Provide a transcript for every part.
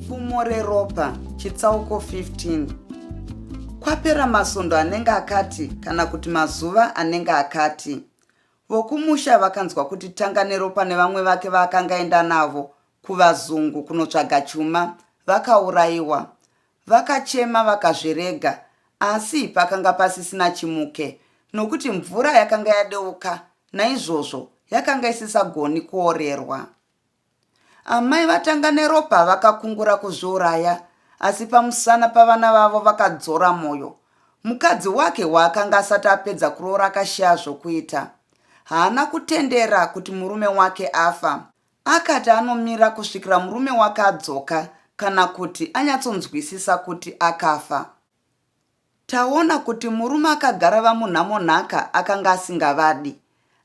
Pfumo reropa chitsauko 15 Kwapera masondo anenge akati kana kuti mazuva anenge akati. Vokumusha vakanzwa kuti Tanganeropa nevamwe vake vaakanga aenda navo kuvazungu kunotsvaga chuma vakaurayiwa. Vakachema vakazvirega asi pakanga pasisina chimuke nokuti mvura yakanga yadeuka naizvozvo yakanga isisagoni kuorerwa. Amai vaTanganeropa vakakungura kuzviuraya asi pamusana pavana vavo vakadzora moyo. Mukadzi wake waakanga asati apedza kuroora akashaya zvokuita. Haana kutendera kuti murume wake afa. Akati anomira kusvikira murume wake adzoka kana kuti anyatsonzwisisa kuti akafa. Taona kuti murume akagara vamunhamo nhaka akanga asingavadi,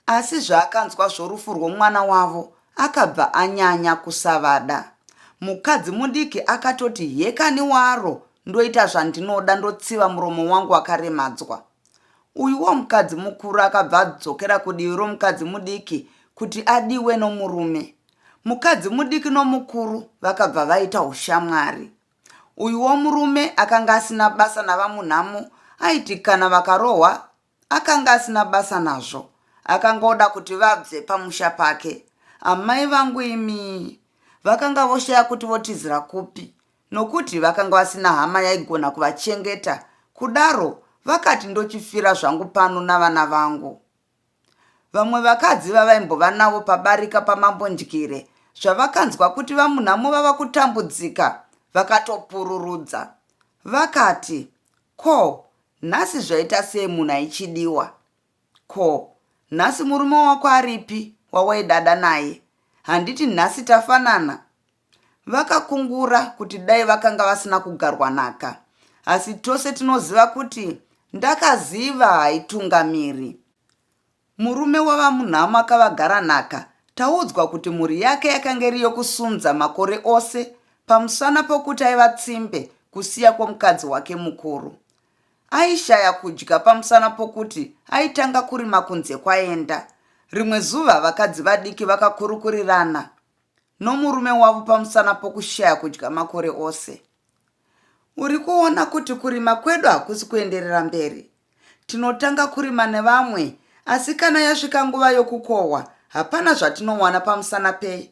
asi zvaakanzwa zvorufu rwomwana wavo akabva anyanya kusavada. Mukadzi mudiki akatoti hekani waro ndoita zvandinoda ndotsiva muromo wangu wakaremadzwa. Uyuwo mukadzi mukuru akabva adzokera kudivi romukadzi mudiki kuti adiwe nomurume. Mukadzi mudiki nomukuru vakabva vaita ushamwari. Uyuwo murume akanga asina basa navaMunhamo aiti kana vakarohwa akanga asina basa nazvo. Akanga oda kuti vabve pamusha pake. Amai vangu imi! Vakanga voshaya kuti votizira kupi nokuti vakanga vasina hama yaigona kuvachengeta, kudaro vakati ndochifira zvangu pano navana vangu. Vamwe vakadzi vavaimbova navo pabarika paMambo Ndyire zvavakanzwa kuti VaMunhamo vava kutambudzika vakatopururudza. Vakati, Ko, nhasi zvaita sei munhu aichidiwa? Ko, nhasi murume wako aripi wawaidada naye? Handiti nhasi tafanana? Vakakungura kuti dai vakanga vasina kugarwa nhaka. Asi tose tinoziva kuti ndakaziva haitungamiri. Murume waVaMunhamo akavagara nhaka, taudzwa kuti mhuri yake yakanga iri yokusunza makore ose pamusana pokuti aiva tsimbe kusiya kwomukadzi wake mukuru. Aishaya kudya pamusana pokuti aitanga kurima kunze kwaenda. Rimwe zuva vakadzi vadiki vakakurukurirana nomurume wavo pamusana pokushaya kudya makore ose. Uri kuona kuti kurima kwedu hakusi kuenderera mberi. Tinotanga kurima nevamwe asi kana yasvika nguva yokukohwa hapana zvatinowana pamusana pei.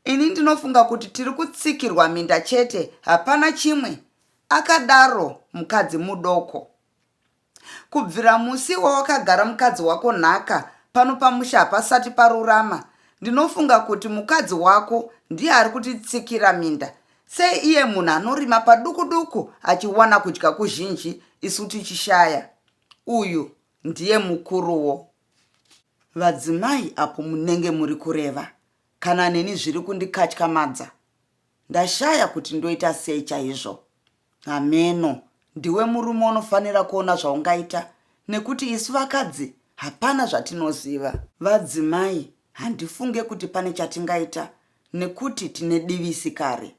Ini ndinofunga kuti tiri kutsikirwa minda chete hapana chimwe, akadaro mukadzi mudoko. Kubvira musi wawakagara mukadzi wako nhaka pano pamusha hapasati parurama. Ndinofunga kuti mukadzi wako ndiye ari kutitsikira minda. Sei iye munhu anorima paduku duku achiwana kudya kuzhinji isu tichishaya? Uyu ndiye mukuruwo. Vadzimai apo munenge muri kureva kana neni zviri kundikatyamadza. Ndashaya kuti ndoita sei chaizvo. Hameno, ndiwe murume unofanira kuona zvaungaita nekuti isu vakadzi hapana zvatinoziva. Vadzimai, handifunge kuti pane chatingaita nekuti tine divisi kare.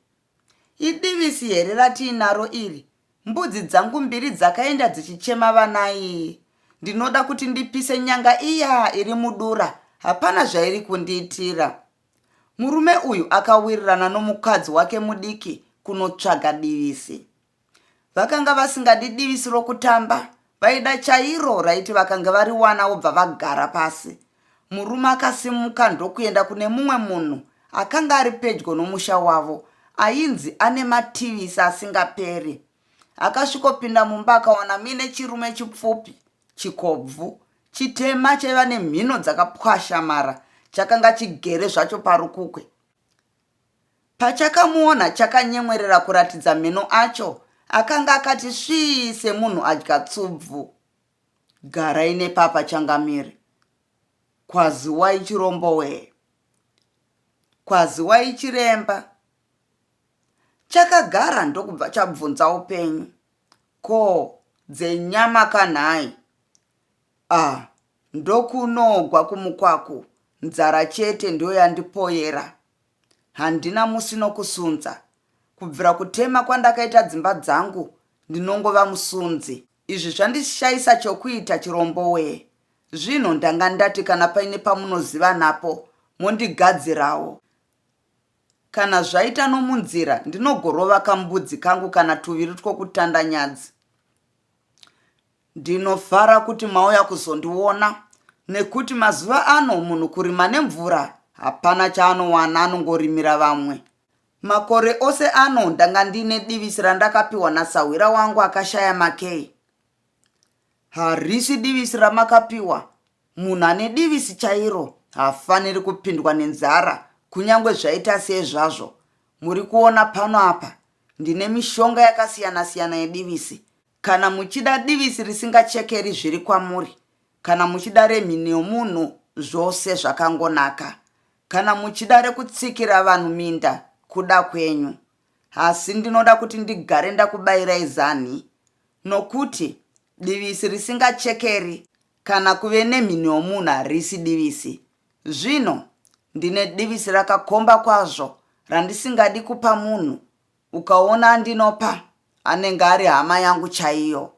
Idivisi here ratiinaro iri? Mbudzi dzangu mbiri dzakaenda dzichichema vanai. Ndinoda kuti ndipise nyanga iya iri mudura, hapana zvairi kundiitira. Murume uyu akawirirana nomukadzi wake mudiki kunotsvaga divisi. Vakanga vasingadi divisi rokutamba, vaida chairo raiti vakanga variwana vobva vagara pasi. Murume akasimuka ndokuenda kune mumwe munhu akanga ari pedyo nomusha wavo ainzi ane mativisi asingaperi. Akasvikopinda mumba akawana muine chirume chipfupi Chikobvu chitema chaiva nemhino dzakapwashamara chakanga chigere zvacho parukukwe. Pachakamuona chakanyemwerera kuratidza meno acho akanga akati svii semunhu adya tsubvu. Garai nepapa changamire. Kwaziwai chirombo wee. Kwaziwai chiremba. Chakagara ndokubva chabvunza upenyu. Ko dzenyama ka nhai? Ah ndokunogwa kumukwaku nzara chete ndoyandipoyera. Handina musi nokusunza. Kubvira kutema kwandakaita dzimba dzangu ndinongova musunzi. Izvi zvandishaisa chokuita chirombo wee. Zvino ndanga ndati kana paine pamunoziva napo mondigadzirawo. Kana zvaita nomunzira ndinogorova kambudzi kangu kana tuviri twokutanda nyadzi. Ndinofara kuti mauya kuzondiona nekuti mazuva ano munhu kurima nemvura hapana chaanowana anongorimira vamwe. Makore ose ano ndanga ndiine divisi randakapiwa nasahwira wangu akashaya makey. Harisi divisi ramakapiwa, munhu ane divisi chairo haafaniri kupindwa nenzara kunyange zvaita sei zvazvo. Muri kuona pano apa ndine mishonga yakasiyana-siyana yedivisi. Kana muchida divisi risingachekeri zviri kwamuri, kana muchida remhino yomunhu zvose zvakangonaka. Kana muchida rekutsikira vanhu minda kuda kwenyu. Asi ndinoda kuti ndigare ndakubairai zanhi nokuti divisi risingachekeri kana kuve nemhino yomunhu harisi divisi. Zvino ndine divisi rakakomba kwazvo randisingadi kupa munhu. Ukaona andinopa anenge ari hama yangu chaiyo.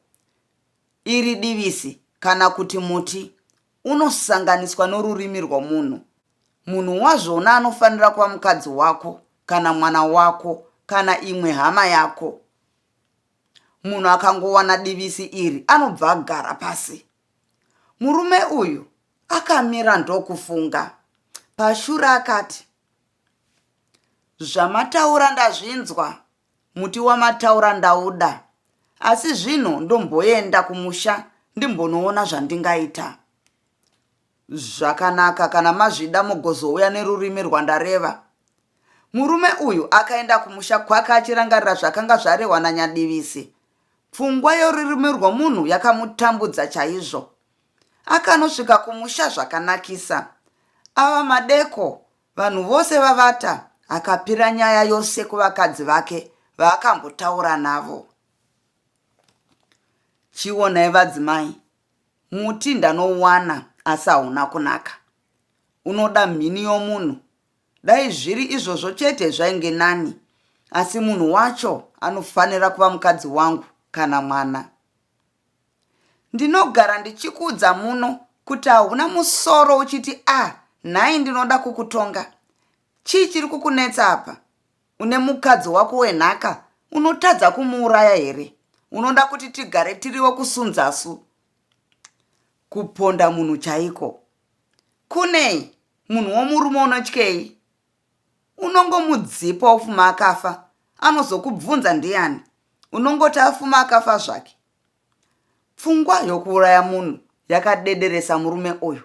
Iri divisi kana kuti muti unosanganiswa norurimi rwomunhu. Munhu wazvona anofanira kuva mukadzi wako kana mwana wako kana imwe hama yako. Munhu akangowana divisi iri anobva agara pasi. Murume uyu akamira ndokufunga. Pashure akati, Zvamataura ndazvinzwa, muti wamataura ndauda. Asi zvino ndomboenda kumusha ndimbonoona zvandingaita. Zvakanaka kana mazvida mugozouya nerurimi rwandareva. Murume uyu akaenda kumusha kwake achirangarira zvakanga zvarehwa naNyadivisi. Pfungwa yorurimi rwomunhu yakamutambudza chaizvo. Akanosvika kumusha zvakanakisa. Ava madeko, vanhu vose vavata, akapira nyaya yose kuvakadzi vake vaakambotaura navo. Chionai vadzimai, Muti ndanouwana asi hauna kunaka. Unoda mhini yomunhu. Dai zviri izvozvo chete zvainge nani. Asi munhu wacho anofanira kuva mukadzi wangu kana mwana. Ndinogara ndichikuudza muno kuti hauna musoro uchiti a ah, nhai ndinoda kukutonga. Chii chiri kukunetsa apa? Une mukadzi wako wenhaka unotadza kumuuraya here? Unoda kuti tigare tiriwo kusunzasu? Kuponda munhu chaiko. Kunei? Munhu womurume unotyei? Unongomudzipa ofuma akafa, anozokubvunza ndiani? Unongoti afuma akafa zvake. Pfungwa yokuuraya munhu yakadederesa murume uyu.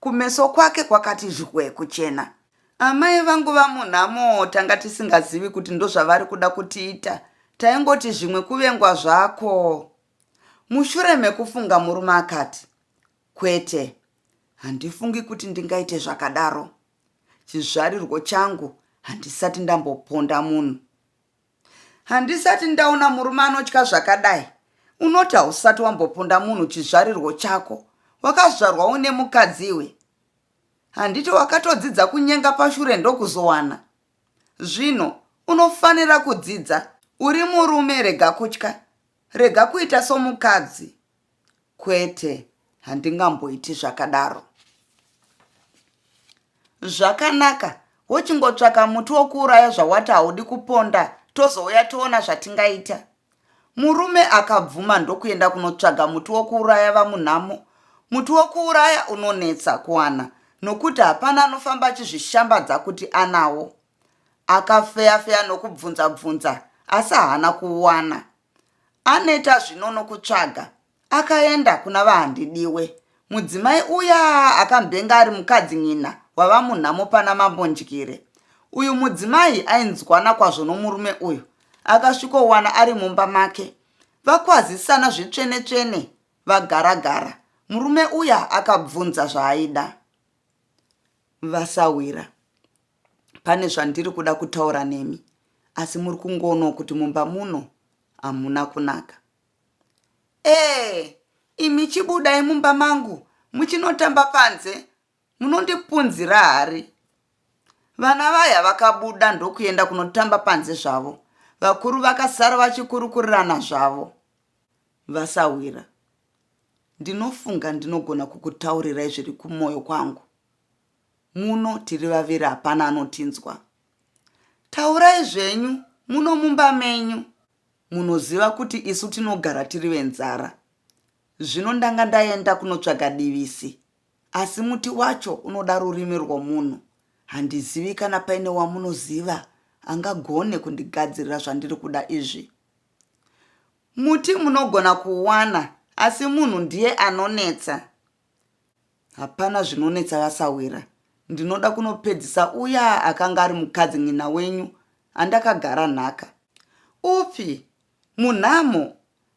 Kumeso kwake kwakati zhwe kuchena. Amai vangu vamunhamo tanga tisingazivi kuti ndozvavari kuda kutiita, taingoti zvimwe kuvengwa zvako. Mushure mekufunga murume akati, Kwete, handifungi kuti ndingaite zvakadaro. Chizvarirwo changu handisati ndamboponda munhu. Handisati ndaona murume anotya zvakadai. Unoti hausati wamboponda munhu chizvarirwo chako. Wakazvarwa une mukadzi iwe. Handiti wakatodzidza kunyenga pashure ndokuzowana. Zvino unofanira kudzidza. Uri murume rega kutya. Rega kuita somukadzi. Kwete, handingamboiti zvakadaro. Zvakanaka, wochingotsvaka muti wokuuraya zvawati haudi kuponda tozouya toona zvatingaita. Murume akabvuma ndokuenda kunotsvaga muti wokuuraya vaMunhamo. Muti wokuuraya unonetsa kuwana nokuti hapana anofamba achizvishambadza kuti anawo. Akafeya-feya nokubvunza-bvunza asi haana kuuwana. Aneta zvino nokutsvaga, akaenda kuna VaHandidiwe, mudzimai uya akambenge ari mukadzin'ina waVaMunhamo pana Mambo Ndyire. Uyu mudzimai ainzwana kwazvo nomurume uyu, akasvikowana ari mumba make. Vakwazisana zvitsvene-tsvene vagara-gara, murume uya akabvunza zvaaida. Vasahwira, pane zvandiri kuda kutaura nemi asi muri kungoonawo kuti mumba muno hamuna kunaka. Ee, imi chibudai mumba mangu muchinotamba panze munondipunzira hari. Vana vaya vakabuda ndokuenda kunotamba panze zvavo. Vakuru vakasara vachikurukurirana zvavo. Vasahwira, ndinofunga ndinogona kukutaurirai zviri kumwoyo kwangu. Muno tiri vaviri hapana anotinzwa. Taurai zvenyu muno mumba menyu. Munoziva kuti isu tinogara tiri venzara. Zvino ndanga ndaenda kunotsvaga divisi asi muti wacho unoda rurimi rwomunhu. Handizivi kana paine wamunoziva angagone kundigadzirira zvandiri kuda izvi. Muti munogona kuuwana asi munhu ndiye anonetsa. Hapana zvinonetsa vasahwira. Ndinoda kunopedzisa uya akanga ari mukadzi n'ina wenyu andakagara nhaka. Upi? Munhamo?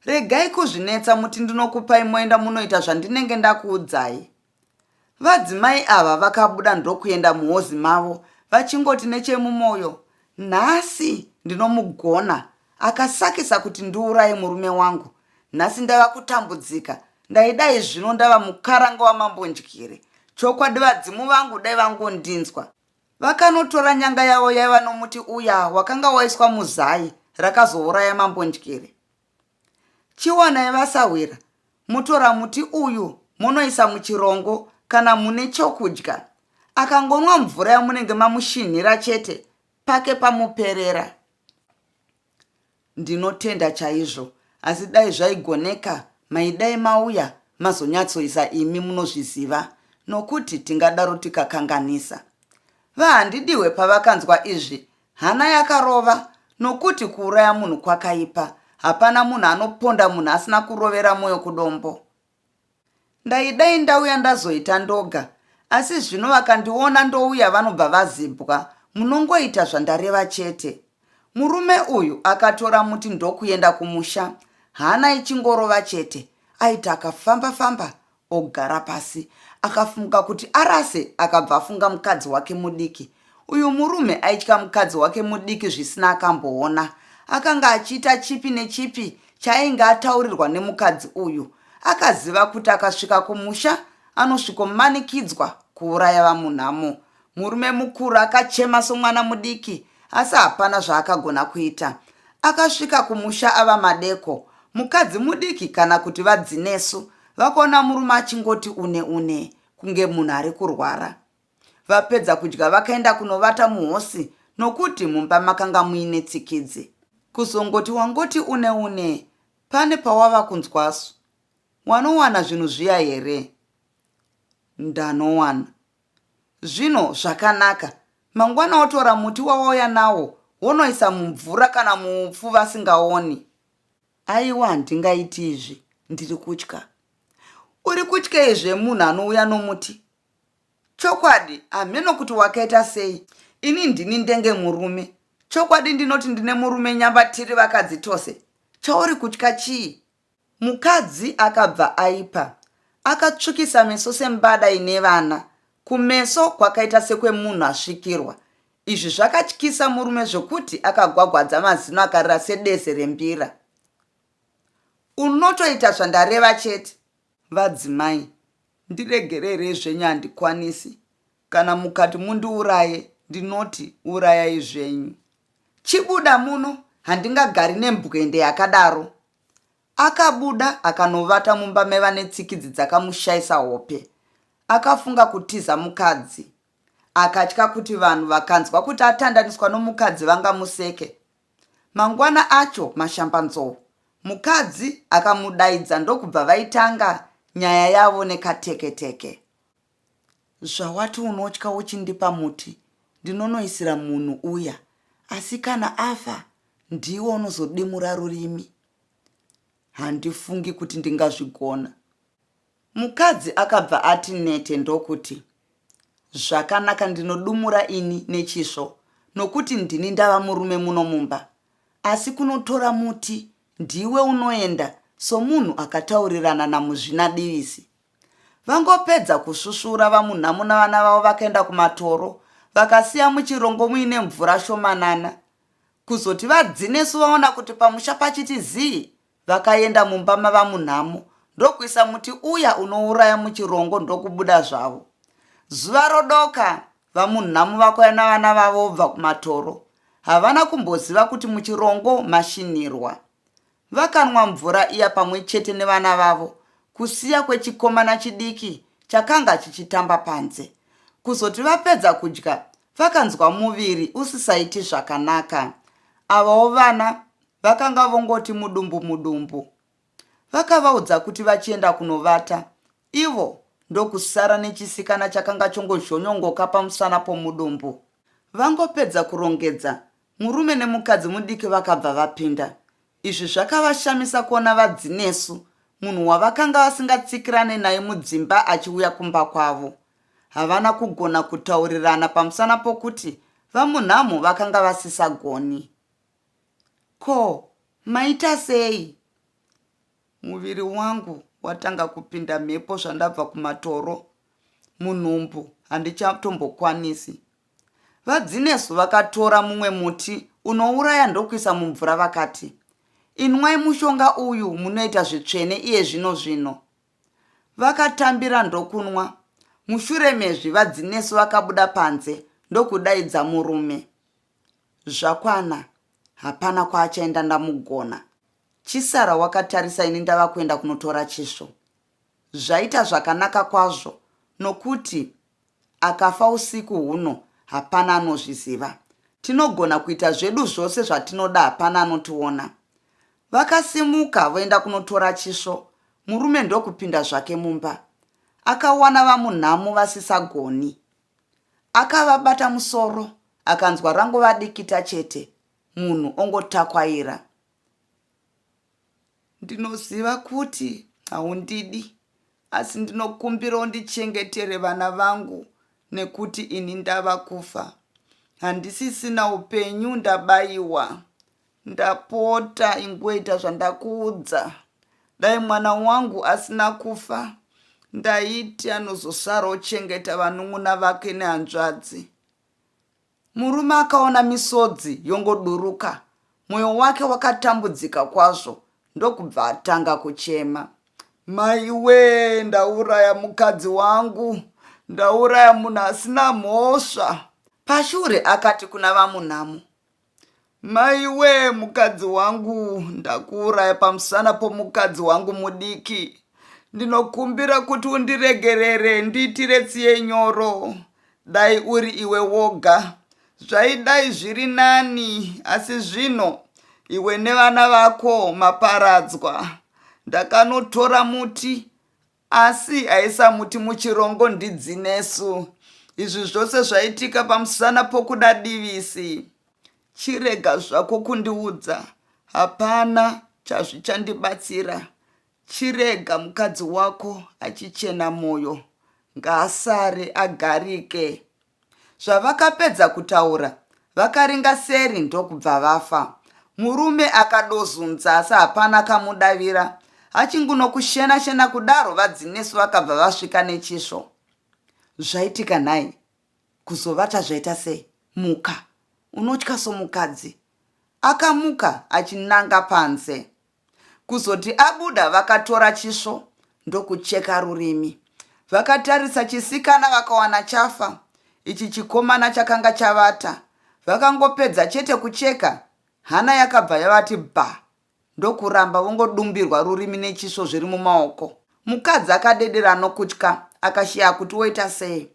Regai kuzvinetsa muti ndinokupai moenda munoita zvandinenge ndakuudzai. Vadzimai ava vakabuda ndokuenda muhozi mavo vachingoti nechemumoyo, Nhasi ndinomugona, akasakisa kuti ndiuraye murume wangu. Nhasi ndava kutambudzika, ndaidai zvino ndava mukaranga waMambo Ndyire. Chokwadi vadzimu vangu dai vangondinzwa. Vakanotora nyanga yavo yaiva nomuti uya wakanga waiswa muzai rakazouraya Mambo Ndyire. Chiwanai vasahwira, motora muti uyu monoisa muchirongo kana mune chokudya. Akangonwa mvura yamunenge mamushinhira chete, pake pamuperera. Ndinotenda chaizvo asi dai zvaigoneka maidai mauya mazonyatsoisa imi munozviziva nokuti tingadaro tikakanganisa. VaHandidihwe pavakanzwa izvi hana yakarova nokuti kuuraya munhu kwakaipa hapana munhu anoponda munhu asina kurovera moyo kudombo. Ndaidai ndauya ndazoita ndoga asi zvino vakandiona ndouya vanobva vazibwa munongoita zvandareva chete. Murume uyu akatora muti ndokuenda kumusha hana ichingorova chete aiti akafamba famba ogara pasi akafunga kuti arase akabva afunga mukadzi wake mudiki Uyu murume aitya mukadzi wake mudiki zvisina akamboona. Akanga achiita chipi nechipi chaainge ataurirwa nemukadzi uyu. Akaziva kuti akasvika kumusha anosvikomanikidzwa kuuraya VaMunhamo. Murume mukuru akachema somwana mudiki asi hapana zvaakagona kuita. Akasvika kumusha ava madeko. Mukadzi mudiki kana kuti VaDzinesu vakaona murume achingoti une une kunge munhu ari kurwara. Vapedza kudya vakaenda kunovata muhosi nokuti mumba makanga muine tsikidzi. Kuzongoti wangoti une une pane pawava kunzwasu. Wanowana zvinhu zviya here? Ndanowana. Zvino zvakanaka, mangwana wotora muti wawauya nawo wonoisa mumvura kana muupfu vasingaoni. Aiwa handingaiti izvi, ndiri kutya. Uri kutyei zvemunhu anouya nomuti? Chokwadi hameno kuti wakaita sei ini ndini ndenge murume. Chokwadi ndinoti ndine murume nyamba tiri vakadzi tose. Chauri kutya chii? Mukadzi akabva aipa. Akatsvukisa meso sembada ine vana. Kumeso kwakaita sekwemunhu asvikirwa. Izvi zvakatyisa murume zvekuti akagwagwadza mazino akarira sedeze rembira. Unotoita zvandareva chete. Vadzimai, Ndiregererei zvenyu handikwanisi. Kana mukati mundiuraye ndinoti urayai zvenyu. Chibuda muno handingagari nembwende yakadaro. Akabuda akanovata mumba maiva netsikidzi dzakamushaisa hope. Akafunga kutiza mukadzi. Akatya kuti vanhu vakanzwa kuti atandaniswa nomukadzi vangamuseke. Mangwana acho Mashambanzou mukadzi akamudaidza ndokubva vaitanga nyaya yavo nekateketeke. Zvawati unotya uchindipa muti ndinonoisira munhu uya asi kana afa ndiwe unozodimura rurimi. Handifungi kuti ndingazvigona. Mukadzi akabva ati nete ndokuti, Zvakanaka ndinodumura ini nechisvo nokuti ndini ndava murume muno mumba. Asi kunotora muti ndiwe unoenda somunhu akataurirana naMuzvinadivisi. Vangopedza kusvusvura VaMunhamu navana vavo vakaenda kumatoro vakasiya muchirongo muine mvura shomanana. Kuzoti VaDzinesu vaona kuti pamusha pachiti zii Vakaenda mumba maVaMunhamo ndokuisa muti uya unouraya muchirongo ndokubuda zvavo. Zuva rodoka, VaMunhamo vakauya navana vavo vobva kumatoro. Havana kumboziva kuti muchirongo mashinirwa. Vakanwa mvura iya pamwe chete nevana vavo, kusiya kwechikomana chidiki chakanga chichitamba panze. Kuzoti vapedza kudya, Vakanzwa muviri usisaiti zvakanaka. Avawo vana vakanga vongoti mudumbu mudumbu. Vakavaudza kuti vachienda kunovata, ivo ndokusara nechisikana chakanga chongozhonyongoka pamusana pomudumbu. Vangopedza kurongedza, murume nemukadzi mudiki vakabva vapinda. Izvi zvakavashamisa kuona VaDzinesu, munhu wavakanga vasingatsikirane naye mudzimba achiuya kumba kwavo. Havana kugona kutaurirana pamusana pokuti VaMunhamu vakanga vasisagoni. Ko, maita sei? Muviri wangu watanga kupinda mhepo zvandabva kumatoro. Munhumbu handichatombokwanisi. VaDzinesu vakatora mumwe muti unouraya ndokuisa mumvura vakati, Inwai mushonga uyu munoita zvitsvene iye zvino zvino. Vakatambira ndokunwa. Mushure mezvi VaDzinesu vakabuda panze ndokudaidza murume. Zvakwana, hapana kwaachaenda ndamugona. Chisara wakatarisa ini ndava kuenda kunotora chisvo. Zvaita zvakanaka kwazvo nokuti akafa usiku huno hapana anozviziva. Tinogona kuita zvedu zvose zvatinoda hapana anotiona. Vakasimuka voenda kunotora chisvo, murume ndokupinda zvake mumba. Akawana VaMunhamo vasisagoni. Akavabata musoro akanzwa rangova dikita chete munhu ongotakwaira. Ndinoziva kuti haundidi asi ndinokumbira undichengetere vana vangu nekuti ini ndava kufa. Handisisina upenyu ndabayiwa. Ndapota ingoita zvandakuudza. Dai mwana wangu asina kufa ndaiti anozosara ochengeta vanun'una vake nehanzvadzi. Murume akaona misodzi yongoduruka, mwoyo wake wakatambudzika kwazvo ndokubva atanga kuchema. Maiwee, ndauraya mukadzi wangu, ndauraya munhu asina mhosva. Pashure akati kuna VaMunhamo, Maiwee mukadzi wangu, ndakuuraya pamusana pomukadzi wangu mudiki. Ndinokumbira kuti undiregerere ndiitire tsiye nyoro. Dai uri iwe woga, zvaidai zviri nani, asi zvino iwe nevana vako maparadzwa. Ndakanotora muti Asi aisamuti muchirongo ndiDzinesu. Izvi zvose zvaitika pamusana pokuda divisi. Chirega zvako kundiudza, hapana chazvichandibatsira. Chirega mukadzi wako achichena moyo, ngaasare agarike. Zvavakapedza kutaura, vakaringa seri ndokubva vafa. Murume akadozunza asi hapana akamudavira. Achingunokushena-shena kudaro VaDzinesu vakabva vasvika nechisvo. Zvaitika nhai? Kuzovata zvaita sei? Muka. Unotya somukadzi. Akamuka achinanga panze. Kuzoti abuda vakatora chisvo ndokucheka rurimi. Vakatarisa chisikana vakawana chafa. Ichi chikomana chakanga chavata. Vakangopedza chete kucheka, hana yakabva yavati bha ndokuramba vongodumbirwa rurimi nechisvo zviri mumaoko. Mukadzi akadedera nokutya akashiya kuti oita sei.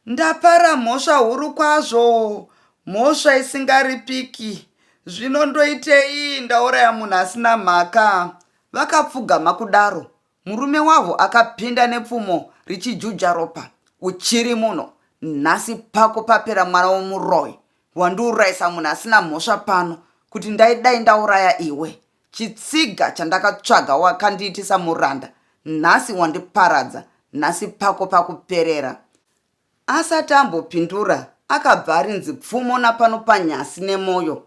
Ndapara mhosva huru kwazvo, mhosva isingaripiki. Zvino ndoitei ndauraya munhu asina mhaka? Vakapfugama kudaro, murume wavo akapinda nepfumo richijuja ropa. Uchiri muno, nhasi pako papera mwana womuroyi. Wandiurayisa munhu asina mhosva pano, kuti ndaidai ndauraya iwe. Chitsiga chandakatsvaga wakandiitisa muranda, nhasi wandiparadza, nhasi pako pakuperera. Asati ambopindura akabva arinzi pfumo napano panyasi nemoyo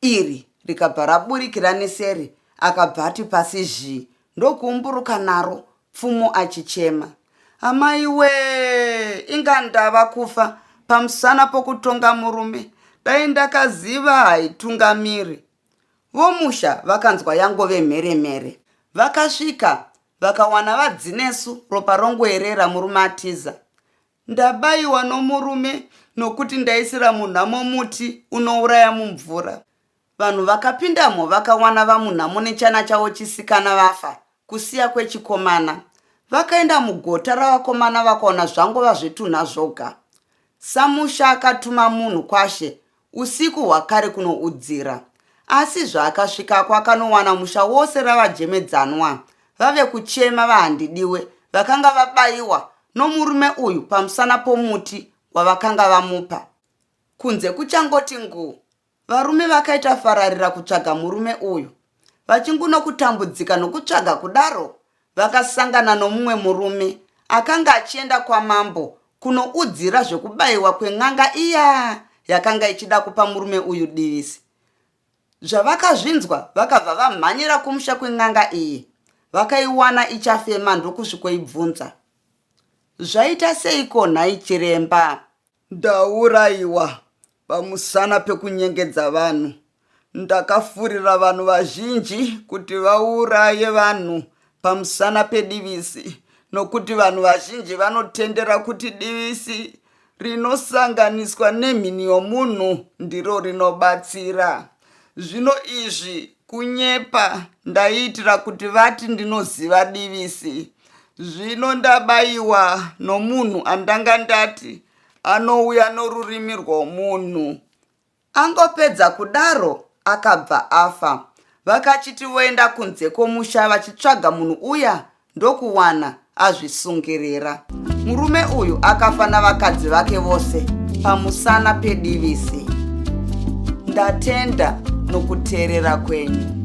iri rikabva raburikira neseri akabva ati pasi zhii ndokuumburuka naro pfumo achichema. Amaiwee inga ndava kufa pamusana pokutonga murume dai ndakaziva haitungamiri. Vomusha vakanzwa yangove mhere-mhere. Vakasvika vakawana VaDzinesu ropa rongoerera murume atiza. Ndabaiwa nomurume nokuti ndaisira munhamo muti unouraya mumvura. Vanhu vakapindamo vakawana VaMunhamo nechana chavo chisikana vafa kusiya kwechikomana. Vakaenda mugota ravakomana vakaona zvangova zvitunha zvoga. Samusha akatuma munhu kwashe usiku hwakare kunoudzira. Asi zvaakasvikako akanowana musha wose rava jemedzanwa, vave kuchema vaHandidiwe vakanga vabayiwa nomurume uyu pamusana pomuti wavakanga vamupa. Kunze kuchangoti nguu, Varume vakaita fararira kutsvaga murume uyu. Vachingunokutambudzika nokutsvaga kudaro, vakasangana nomumwe murume akanga achienda kwamambo kunoudzira zvekubaiwa kwen'anga iya yakanga ichida kupa murume uyu divisi. Zvavakazvinzwa vakabva vamhanyira kumusha kwen'anga iyi. Vakaiwana ichafema ndokusvikoibvunza. Zvaita seiko nhai chiremba? Ndauraiwa pamusana pekunyengedza vanhu. Ndakafurira vanhu vazhinji kuti vauraye vanhu pamusana pedivisi nokuti vanhu vazhinji vanotendera kuti divisi rinosanganiswa nemhini yomunhu ndiro rinobatsira. Zvino izvi kunyepa ndaiitira kuti vati ndinoziva divisi. Zvino ndabayiwa nomunhu andanga ndati anouya norurimi rwomunhu. Angopedza kudaro akabva afa. Vakachiti voenda kunze kwomusha vachitsvaga munhu uya ndokuwana azvisungirira. Murume uyu akafa navakadzi vake vose pamusana pedivisi. Ndatenda nokuteerera kwenyu.